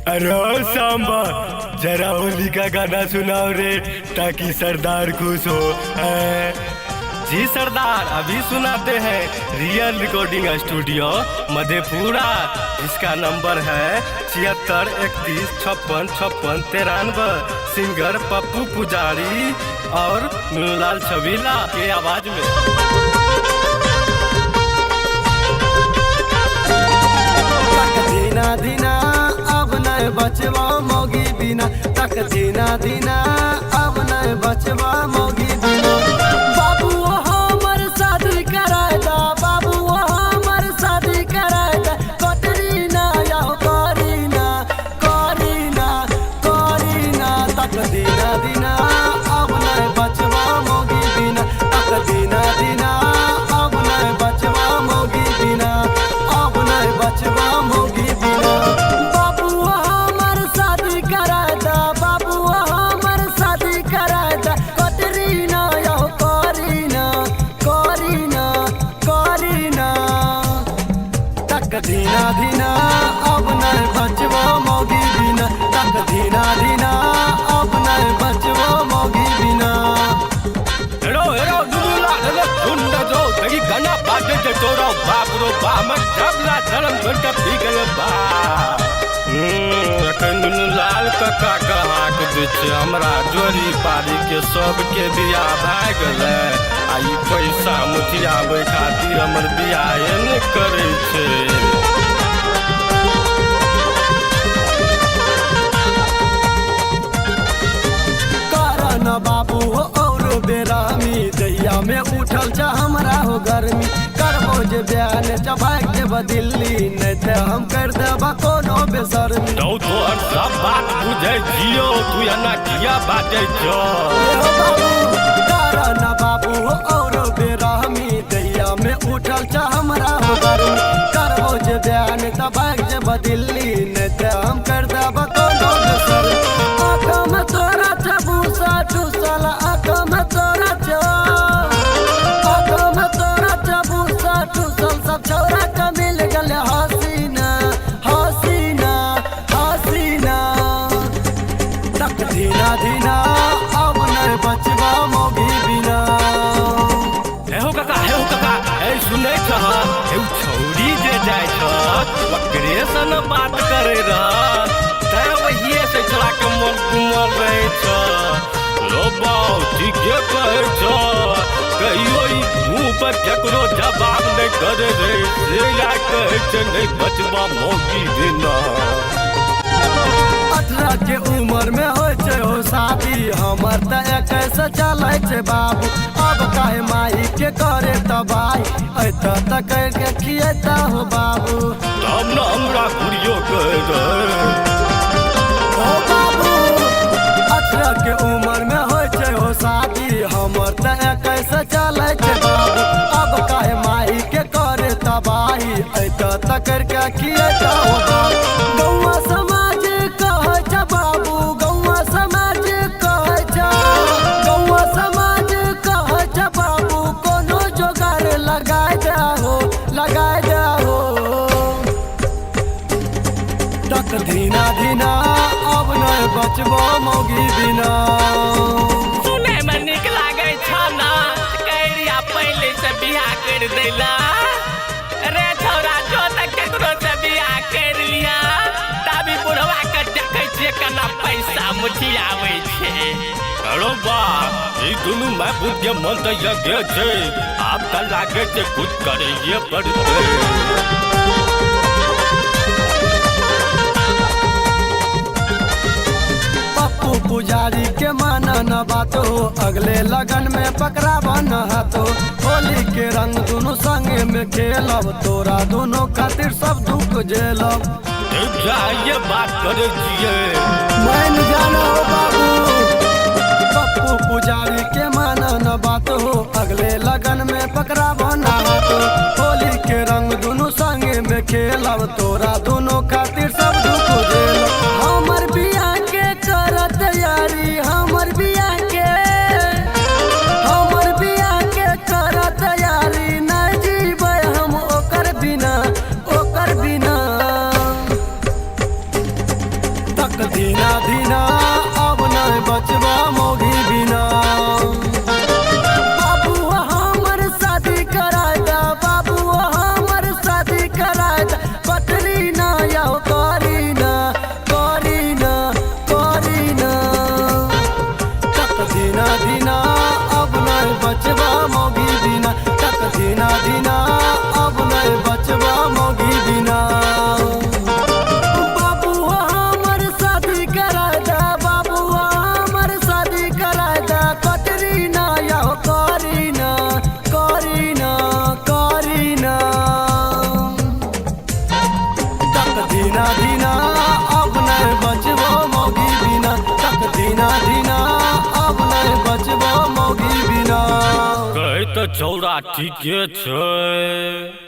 अरे सांबा, जरा होली का गाना सुनाओ रे ताकि सरदार खुश हो। जी सरदार, अभी सुनाते हैं। रियल रिकॉर्डिंग स्टूडियो मधेपुरा, जिसका नंबर है 76 31 56 56 93। सिंगर पप्पू पुजारी और नुनूलाल छबीला के आवाज में। तक धीना धीना अब नहीं बचवा मोगी बिना, तक धीना धीना अब नहीं बचवा मोगी बिना। बाबू हमर शादी कराय दा, बाबू हमर शादी कराय दा। कटरीना या करीना, करीना करीना। तक धीना धीना अब नहीं बचवा मोगी बिना, तक धीना धीना अब नहीं बचवा मोगी बिना, अब नहीं बचवा मोगी बिना। बाबू हमर शादी कराय दा, बाबू हमर शादी कराय दा। कटरीना या करीना, करीना करीना। तक धीना धीना अब नहीं बचवा मोगी बिना, तक धीना धीना अब नहीं बचवा मोगी बिना। हेरो हेरो नुनूलाल, हेरो सुन जो तगी गाना बाजे जे तोरो बाप रो बाप जबला धर्म घंटा पी गए बा। अखन नुनूलाल कक्का के हाक दै छै, हमरा जोड़ी पारी के सबके बियाह भए गेलै आ ई पैसा मुठियाबै खातिर हमर बियाहे नहि करै छै। कारण बाबू हो और बेरामी, दैया में उठल छ हमरा हो गर्मी। करबो जे बयान चबाक देब दिल्ली, नहीं ते हम कर देब कोनो बेशर्मी। तौ तोहर सब बात बुझै छियौ, तू एना किया बाजै छौ? हो बाबू, कारण बाबू हो और बेरामी, दैया में उठल छ हमरा हो गर्मी। करबो जे बयान चबाक देब दिल्ली, नहीं ते हम कर देब कोनो बेशर्मी। आँख में तोरा छ भूसा ठुसल, आँख में तोरा छ, आँख में तोरा छ भूसा ठुसल। सब छौरा के मिल गेल हसीना, हसीना हसीना। तक धीना धीना अब नहीं बचवा मोगी बिना। हे काका, हे काका, हे सुनै छह? हे छौरी जे जाइ छ ओकरे से न बात करे रह, तैं वहिए से छोड़ा के मन घुमल रहै छ। रो बाउ, ठीके कहै छ, कहियो ई मुँह पर केकरो जवाब नहि करे रे, से या कहै छै नहि बचबा मौगी बिना। 18 के उम्र में होइ छै हो शादी, हमर तऽ 21 चलै छै बाबू। अब काहे माई के करे तबाही, ऐतऽ तऽ कर के खियता हो बाबू। तब न हमरा कुड़ियो कहै रहै। हो बाबू, 18 के उम्र में होइ छै हो शादी, हमर तऽ 21 चलै छै बाबू। अब काहे माई के करे तबाही, ऐतऽ तऽ कर के खियता हो बाबू। गौआ समाज कहै छै बाबू, गौआ समाज कहै छै, गौआ समाज कहै छै बाबू, कोनो जोगार लगाय दहो, लगाय दहो। तक धीना धीना अब नहीं बचबो मौगी बिना। सुनै में नीक लागै छ न? कैरिया पहिले से बियाह कर देला रे छौरा, जो तक केकरो से बियाह कर लिया तभी बुढ़वा के देखै छियै केना पैसा मुठियाबै छै। अरे बा, ई दुनू माय पुत के मन तऽ यज्ञ छै, आब तऽ लागै छै कुछ करैये पड़तै। पप्पू पुजारी के माना न बातो, अगले लगन में पकड़ा न हाथो। होली के रंग दोनों संगे में खेलब, तोरा दोनों खातिर सब दुख झेलब। ठीक जाइए बात करै छियै। मैं जाना हो बाबू, पप्पू पुजारी के माना न बात हो, अगले लगन में पकड़ा न हाथो। होली के रंग दोनों संगे में खेलब, तोरा दोनों खातिर सब दुख झेलब। हमर बियाह के कर तैयारी, हमर बियाह के, हमर बियाह के कर तैयारी। नहीं जीबै हम ओकर बिना, ओकर बिना। तक धीना धीना अब नहीं बचबा मौगी बिना। बाबू हमर शादी कराय दा, बाबू हमर शादी कराय दा, कटरीना या करीना करीना करीना। तक धीना धीना अब नहीं बचबा मौगी बिना, तक धीना धीना अब नहीं बचबा मौगी बिना। बाबू हमर शादी कराय दा, बाबू हमर शादी कराय दा, कटरीना या करीना करीना करीना। तक धीना धीना अब नहीं बचबो मौगी बिना, तक धीना धीना अब नहीं बचबो मौगी बिना। कहै तऽ छौड़ा ठीके छै।